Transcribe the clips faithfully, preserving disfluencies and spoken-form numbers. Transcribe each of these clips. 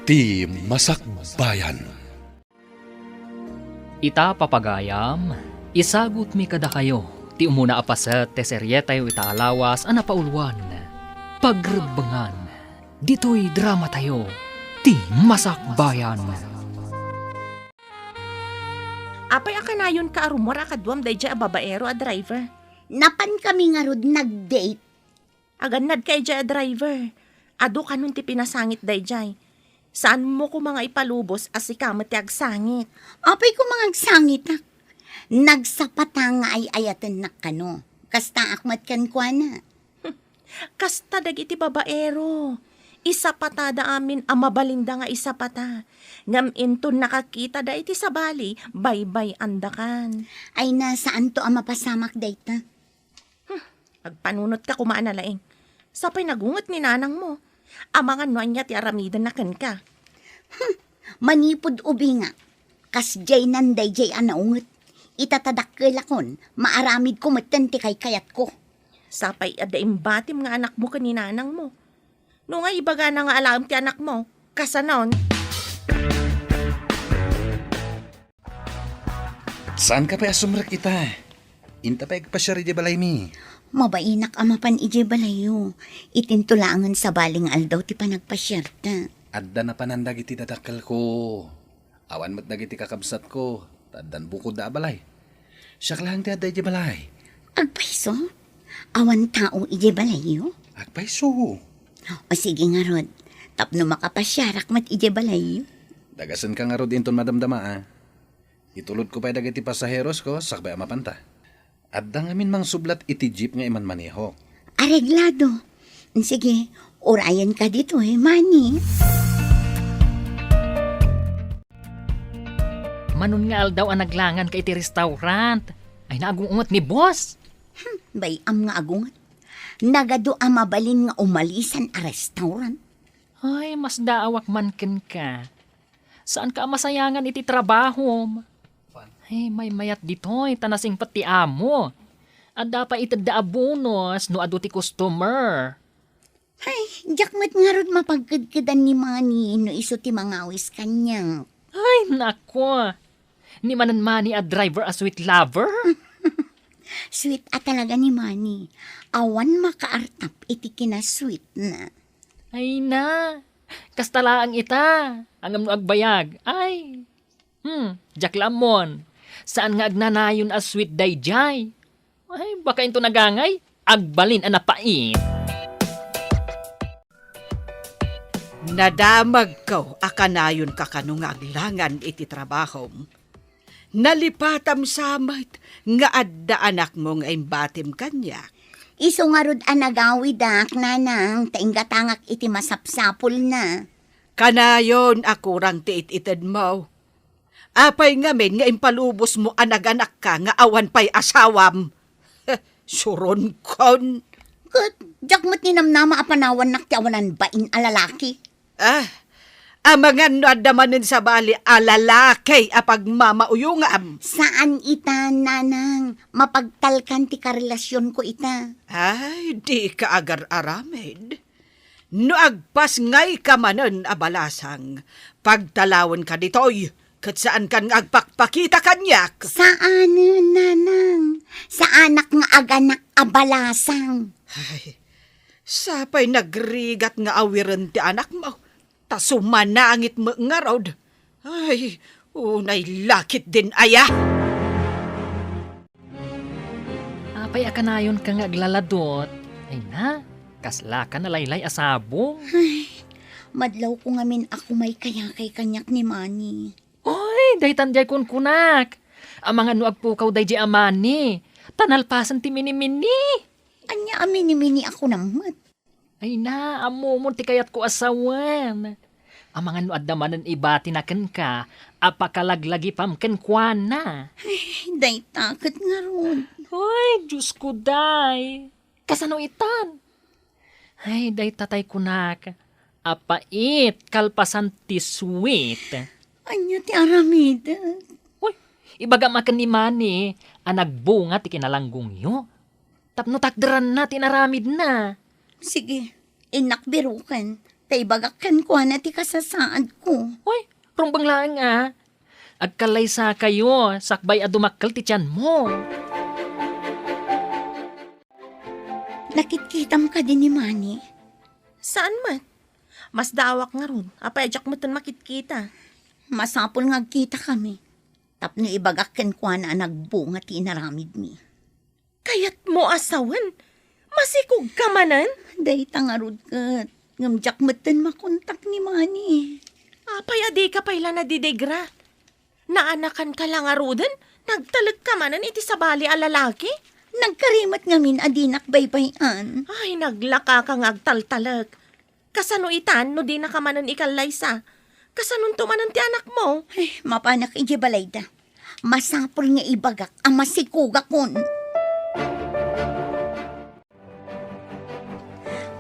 Ti Masakbayan. Ita, papagayam, isagutmi kadakayo ti umuna a paset ti serietayo ita a lawas a napauluan, Pagrebbengan. Ditoy dramatayo, Ti Masakbayan. Apay a kanayonka a rummuar a kaduam daydiay a babaero a driver? Napankami ngarud nag-date. Agannadka idiay a driver. Adu kanon ti pinasangit daydiay. Saanmo koma nga ipalubos a sika met ti agsangit. Apay koma nga agsangitak? Nagsapata nga ay-ayatennak kano. Kastaak met kenkuana. Kasta dagiti babaero. Isapatada amin a mabalinda nga isapata. Ngem inton nakakitada iti sabali, baybay-andakan. Ay na, saanto a mapasamak dayta. Hmm, agpanunotka koma a nalaing. Sapay nagunget ni nanangmo. Amangan no ania ti aramidenna kenka. Hmm, manipud ubingak, kasdiaynan daydiay a naunget. Ita ta dakkelakon, maaramidko metten ti kaykayatko. Sapay adda imbatim nga anakmo ken ni nanangmo. No nga ibagana nga alaem ti anakmo, kasanon? Saanka pay a sumrek ita? Inta pay agpasiar idiay balaymi. Mabainak a mapan idiay balayyo. Itinto laengen sabali nga aldaw ti panagpasiarta. Adda napanan dagiti dadakkelko. Awan met dagiti kakabsatko, ta addan bukodda a balay. Siak laeng ti adda idiay balay. Agpayso? Awan tao idiay balayyo? Agpayso. O sige ngarud, tapno makapasiarak met idiay balayyo. Dagasenka ngarud inton madamdama, a. Itulodko pay dagiti pasaherosko sakbay a mapanta. Adda ngamin mangsublat iti jeep nga imanmanehok. Areglado. Sige, urayenka ditoy, Manny. Manon nga aldaw a naglanganka iti restaurant, ay naagungot ni boss. Hmm, bay-am nga agunget. Nagadu a mabalin nga umalisan a restaurant. Ay, masdaawak man kenka. Saanka a masayangan iti trabahom. Ay, maymayat ditoy, ta nasingpet ti amo. Adda pay itedda a bonus no adu ti customer. Ay, diak met ngarud mapagkedkedan ni Manny no isu ti mangawis kaniak. Ay, nako. Ni Manen Manny a driver a sweet lover? Sweet a talaga ni Manny. Awan makaartap iti kinasweetna. Ay na, kasta laeng ita. Ngem no agbayag, ay. Hmm, diak la ammon. Saan nga agnanayon a sweet daydiay? Ay, baka into nagangay, agbalin a napait. Nadamagko a kanayonka kano nga aglangan iti trabahom. Nalipatam sa met nga adda anakmo nga imbatim kaniak. Isu ngarud a nagawidak, nanang, ta inggatangak iti masapsapulna. Kanayon a kurang ti it-itedmo. Apay ngamin nga impalubosmo a naganakka nga awan pay asawam? Suronkon. Ket diak met ninamnama a panawannak ti awanan bain a lalaki. Ah, amangan no adda manen sabali a lalaki a pagmamauyongam. Saan ita, nanang. Mapagtalkan ti karelasionko ita. Ay, dika agar-aramid. No agpasngayka manen a balasang, pagtalawenka ditoy, ket saankan nga agpakpakita kaniak. Saanen, nanang. Saanak nga aganak a balasang. Ay, sapay nagrigat nga awiren ti anakmo, ta sumanangit met ngarud. Ay, unay lakit din aya. Apay a kanayonka nga aglaladot? Ay na, kaslaka nalaylay a sabong. Ay, madlawko ngamin a kumaykayakay kaniak ni Manny. Oy, daytan diay kunkunak. Amangan no agpukaw daydiay a Manny, ta nalpasen ti minimini. Ania a minimini a kunam met? Ay na, ammomon ti kayatko a sawen. Amangan no adda manen ibatina kenka a pakalaglagipam kenkuana. Ay, dayta ket ngarud. Ay, Diosko, day. Kasano itan? Ay, dayta tay kunak, a pait kalpasan ti sweet. Ania ti aramidek? Uy, ibagam a ken ni Manny a nagbunga ti kinalanggongyo. Tapno takderanna ti inaramidna. Sige, innak biroken. Ta ibagak kenkuana ti kasasaadko. Uy, rumbeng laeng a. Agkallaysakayo, sakbay a dumakkel ti tianmo. Nakitkitam kadi ni Manny? Saan met? Masdaawak ngarud, apay a diak metten makitkita. Masapul nga agkitakami. Tapno ibagak kenkuana a nagbunga ti inaramidmi. Kayatmo a sawen? Masikogka manen? Dayta ngarud ket, ngem diak metten makontak ni Manny. Apay a dika pay la nadidigra? Naanakanka la ngaruden? Nagtalekka manen iti sabali a lalaki? Nagkarimet ngamin a dinak baybay-an. Ay, naglakaka nga agtaltalek. Kasano itan no dinaka manen ikallaysa? Kasanonto manen ti anakmo? Ay, mapanak idiay balayda. Masapul nga ibagak a masikogakon.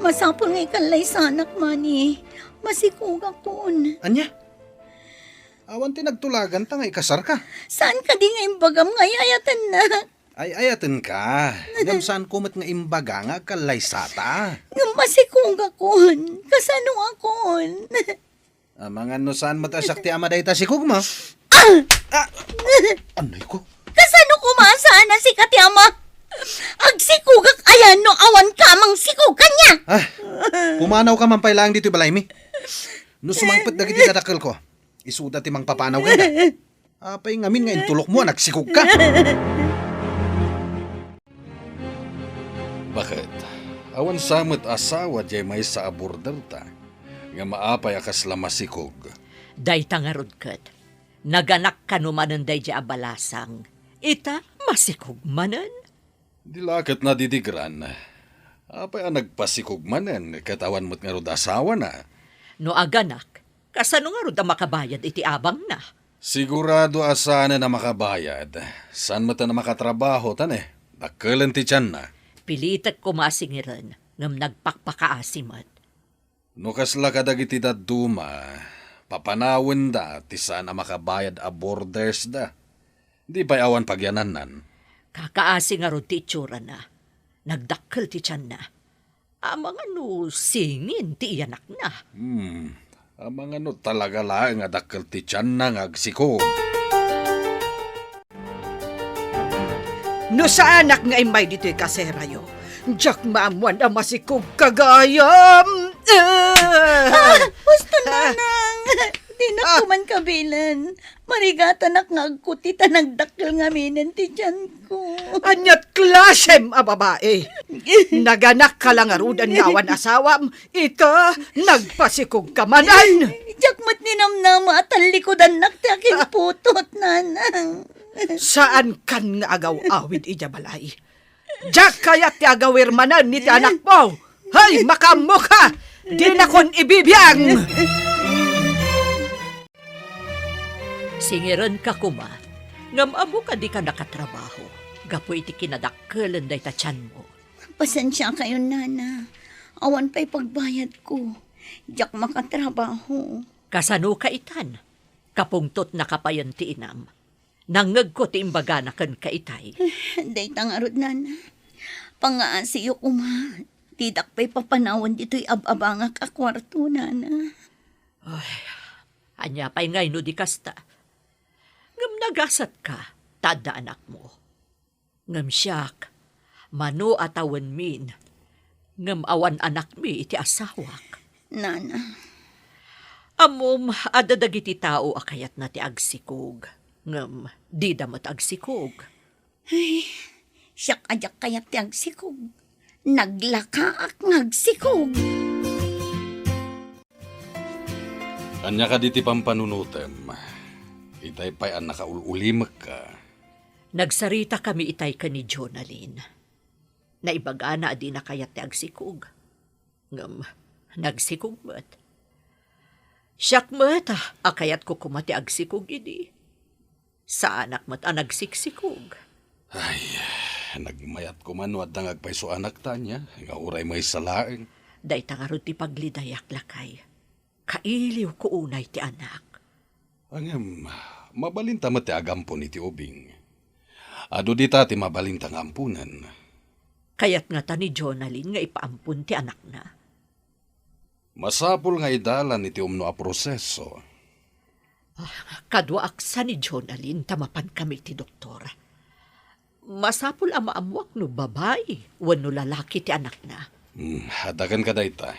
Masapul nga ikallaysanak, Manny. Masikogakon. Ania? Awan ti nagtulaganta nga ikasarka? Saan kadi nga imbagam nga ay-ayatennak? Ay-ayatenka. Ngem saanko met nga imbaga nga agkallaysata. Ngem masikogakon. Kasanokon? Amangan no saan met a siak ti ama dayta sikogmo? Ah! Ah! Anay ko. Kasano koma a saan a sika ti ama? Agsikogak aya no awan ka a mangsikog kaniak? Ah, pumanawka man pay laeng ditoy balaymi. No sumangpet dagiti dadakkelko, isuda ti mangpapanaw kenka. Apay ngamin nga intulokmo a nagsikogka? Baket, awan sa met asawa diay maysa a borderta, ngem apay a kasla masikog? Dayta ngarud ket, naganak kano manen daydiay a balasang, ita masikog manen? Di la ket nadidigran. Apay a nagpasikog manen ket awan met ngarud asawana? No aganak, kasano ngarud a makabayad iti abangna? Sigurado a saanen a makabayad. Saan met a makatrabaho, ta ne, dakkelen ti tianna. Pilitek koma a singiren, ngem nagpakpakaasi met. No kasla kadagiti dadduma, papanawenda ti saan a makabayad a bordersda. Di pay awan pagyanannan. Kakaasi ngarud ti itsurana. Nagdakkel ti tianna. Amangan no singin ti iyanakna. Hmm. Amangan no talaga laeng a dakkel ti tianna nga agsikog. No saanak nga immay ditoy kaserayo, diak maammuan a masikogka gayam. Ah! Ah! Husto, Nanang! Dinak Ah! koma kabilen. Marigatanak nga agkuti ta nagdakkel ngaminen ti tianko. Ania't klasem a babae? Naganakka la ngaruden nga awan asawam, ita, nagpasikogka manen. Diak met ninamnama a tallikudannak ti akinputot, Nanang. Saankan nga agaw-awid idiay balay. Diak kayat ti agawir manen iti anakmo. Hay, makaammoka! Dinakon ibibiang! Singirenka koma, ngem ammo a dika nakatrabaho gapu iti kinadakkelen dayta tianmo. Pasensiakayon, Nana. Awan pay pagbayadko. Diak makatrabaho. Kasanoka itan? Kapungtotnaka payen ti inam. Nangngegko ti imbagana kenka itay. Dayta ngarud, Nana. Pangngaasiyo koma. Didak pay papanawen ditoy ab-abangak a kuarto, Nana. Ay, ania pay ngay no di kasta? Ngem nagasatka, ta adda anakmo. Ngem siak, mano a tawenmin, ngem awan anakmi iti asawak. Nana. Ammom, adda dagiti tao a kayatna ti agsikog, ngem dida met agsikog. Ay, siak a diak kayat ti agsikog. Naglakaak nga agsikog. Ania kadi ti pampanunotem? Itay pay a nakaul-ulimekka. Nagsaritakami itay ken ni Jonalyn. Naibagana a dina kayat ti agsikog. Ngem, nagsikog met. Siak met a kayatko koma ti agsikog idi. Saanak met a nagsiksikog. Ay, nagmayat koma no adda nga agpayso a anak ta ania, nga uray maysa laeng. Dayta ngarud ti paglidayak, lakay. Kailiwko unay ti anak. Ngem, mabalinta met ti agampon iti ubing. Adu dita ti mabalinta nga amponen. Kayat ngata ni Jonalyn nga ipaampon ti anakna? Masapul nga idalan iti umno a proseso. Ah, kaduaak sa ni Jonalyn ta mapankami iti doktor. Masapul a maammuak no babai wenno lalaki ti anakna. Hmm, adakan ka dayta.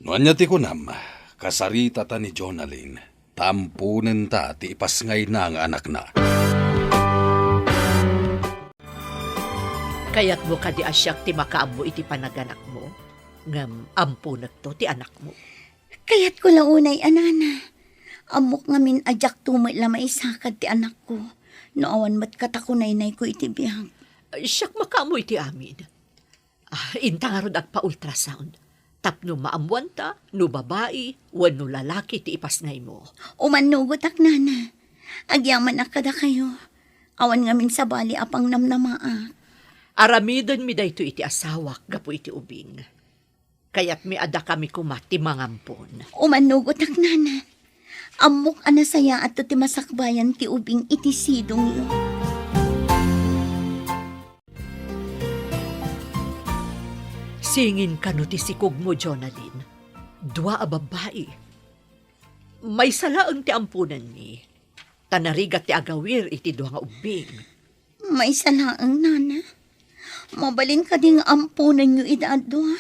No ania ti kunam, kasaritata ni Jonalyn, ta amponenta ti ipasngayna nga anakna. Kayatmo kadi a siak ti makaammo iti panaganakmo, ngem amponekto ti anakmo? Kayatko la unay a nana. Ammok ngamin a diakto met la maisakad ti anakko no awan met katakunaynayko iti biag. Siak makaammo iti amin. Ah, inta ngarud agpa-ultrasound tapno maammuanta no babai wenno lalaki ti ipasngaymo. Umannugotak, nana. Agyamanak kadakayo. Awan ngamin sabali a pangnamnamaak. Aramidenmi daytoy iti asawak gapu iti ubing. Kayatmi a dakami koma ti mangampon. Umannugotak, nana. Ammok a nasayaatto ti masakbayan ti ubing iti sidongyo. Singin kano ti sikogmo, Jonalyn. Dua a babbai. Maysa laeng ti amponenmi. Ta narigat ti agawir iti dua nga ubbing. Maysa laeng, nana. Mabalin kadi nga amponenyo ida a dua?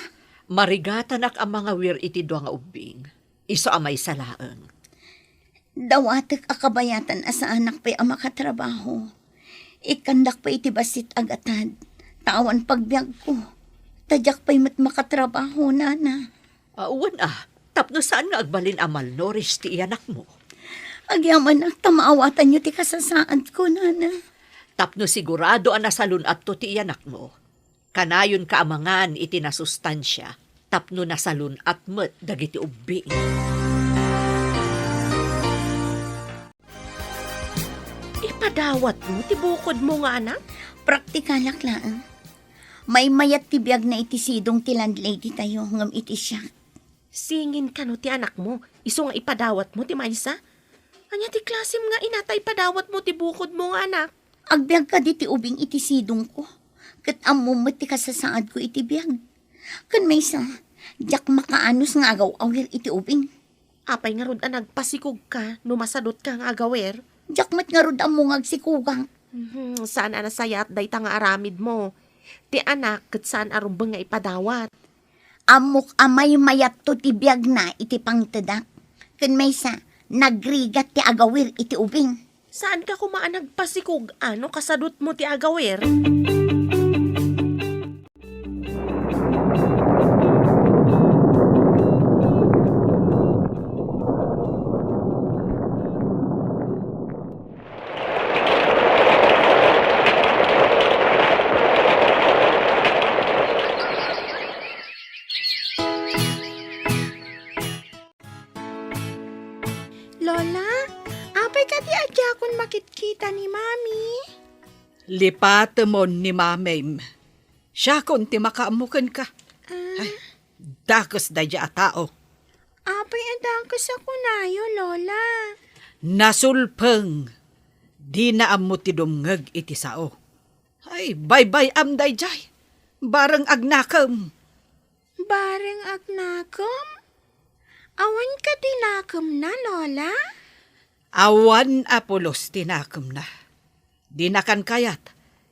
Marigatanak a mangawir iti dua nga ubbing. Isu a maysa laeng. Dawatek a kabayatan a saanak pay a makatrabaho. Ikkandak pay iti bassit a gatad, ta awan pagbiagko. Ta diak pay met makatrabaho, nana. Ah, wen a, tapno saan nga agbalin a malnourished ti iyanakmo. Agyamanak ta maawatanyo ti kasasaadko, nana. Tapno sigurado a nasalun-atto ti iyanakmo, kanayonka a mangan iti nasustansia tapno nasalun-at met dagiti ubbing. Ipadawatmo ti bukodmo nga anak? Praktikalak laeng. Maymayat ti biagna iti sidong ti landlady tayo ngem iti siak. Singin kano ti anakmo, isu nga ipadawatmo ti maysa? Ania ti klasem nga ina ta ipadawatmo ti bukodmo nga anak? Agbiag kadi ti ubing iti sidongko, ket ammom met ti kasasaadko iti biag. Ken maysa, diak makaanus nga agaw-awir iti ubing. Apay ngarud a nagpasikogka no masadutka nga agawer? Diak met ngarud ammo nga agsikogak. Mhm, saan a nasayaat dayta nga aramidmo. Ti anak ket saan a rumbeng nga ipadawat. Ammok a maymayatto ti biagna iti pangtedak. Ken maysa, nagrigat ti agawir iti ubing. Saanka koma a nagpasikog no kasadutmo ti agawir? Lola, apay kadi a diakon makitkita ni Mami? Lipatemon ni Mamim. Siakon ti makaammo kenka. Ah. Ay, dakes daydiay a tao. Apay a dakes a kunayo, Lola? Nasulpeng. Dina ammo ti dumngeg iti sao. Ay, baybay-am daydiay. Bareng agnakem. Bareng agnakem? Awan kadi nakemna, Lola? Awan a pulos ti nakemna. Dinakan kayat,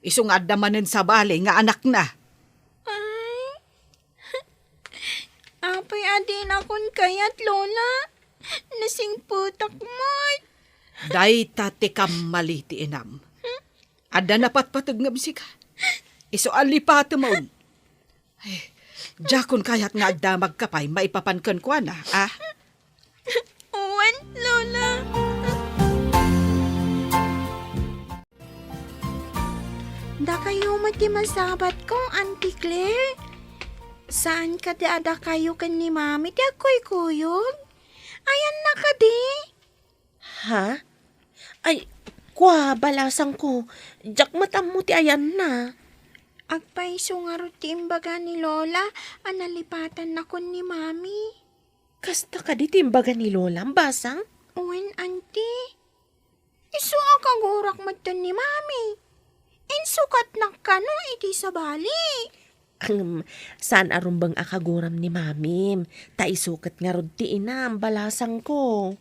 isu nga adda manen sabali nga anakna. Ay, apay a dinakon kayat, Lola? Nasingpetak met. Dayta ti kammali ti inam. Adda napatpateg ngem sika. Isu a lipatemon. Ay, diakon kayat nga agdamagka pay maipapan kenkuana, a? Wen, Lola. Dakayo met ti masabatko, Auntie Claire. Saan kadi a dakayo ken ni Mami ti agkuykuyog? Ayanna kadi? Ha? Ay, kua, balasangko. Diak met ammo ti ayanna. Agpayso ngarud ti imbaga ni Lola a nalipatannakon ni Mami. Kasta kadi ti imbaga ni Lolam, basang? Wen, Auntie. Isu a kagurak metten ni Mami. Insukatnak kano iti sabali. Ahem, saan a rumbeng a kaguram ni Mamim, ta isu ket ngarud ti inam, balasangko.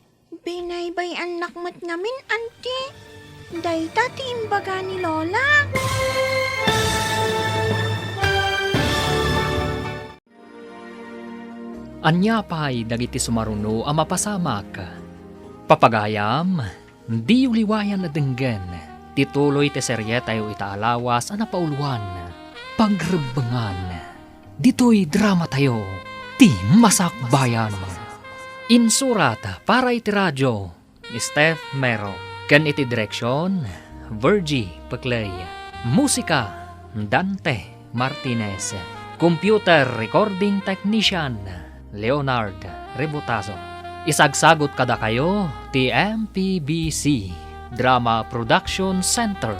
Binaybay-annak met ngamin, Anti. Dayta ti imbaga ni Lola. Ania pay dagiti sumaruno a mapasamak? Papagayam, diyo liwayan a denggen ti tuloy ti serietayo ita a lawas a napauluan, Pagrebbengan. Ditoy dramatayo, ti Masakbayan. Insurat para iti radio, Steph Mero. Ken iti direksion, Virgie Pecley. Musika, Dante Martinez. Computer recording technician, Leonard Rebutazo. Isagsagot kadakayo ti M P B C Drama Production Center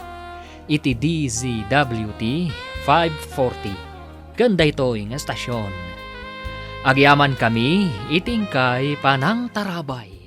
iti D Z W T five forty. Ken daytoy nga estasion, agyamankami iti inkay panangtarabay.